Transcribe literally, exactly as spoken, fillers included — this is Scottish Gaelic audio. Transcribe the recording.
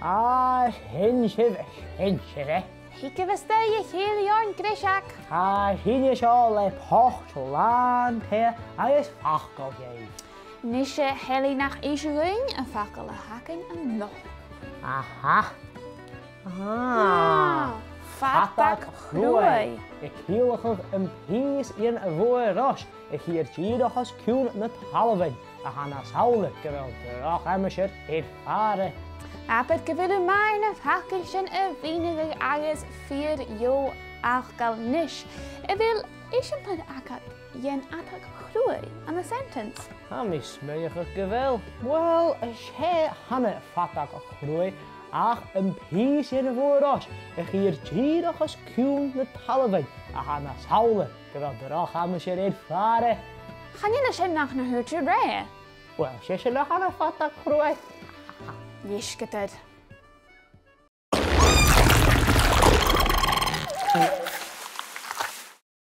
A, sin sibh, sin sibh e. Thigibh a-steach, a chèile, a Ghreiseag. A, sin e seo le poit làn tì agus facal dhuibh. Nise, a Heilidh, nach innis thu dhuinn am facal a th' againn an-diugh? Aha. Ah, fadag chruaidh. A' ciallachadh am pìos dhen bhogha-fhrois a chì thu dìreach os cionn na talmhainn, a tha na samhla gu bheil droch aimsir air fàire. Abair gu bheil thu math air na faclan sin a mhìneachadh agus fìor dheagh fhacal. Nis, a bheil eisimpleir agad dhen fhadag chruaidh ann an sentence? Tha mi a' smaoineachadh gu bheil. Uill, 's e, chan e fadag chruaidh ach am pìos dhen bhogha-fhrois a chì thu dìreach os cionn na talmhainn, a tha na samhla gu bheil droch aimsir air fàire. Chan eil e sin nach na thuirt thu roimhe. Uill, 's e sin a tha na fadag chruaidh. Dheisciobair.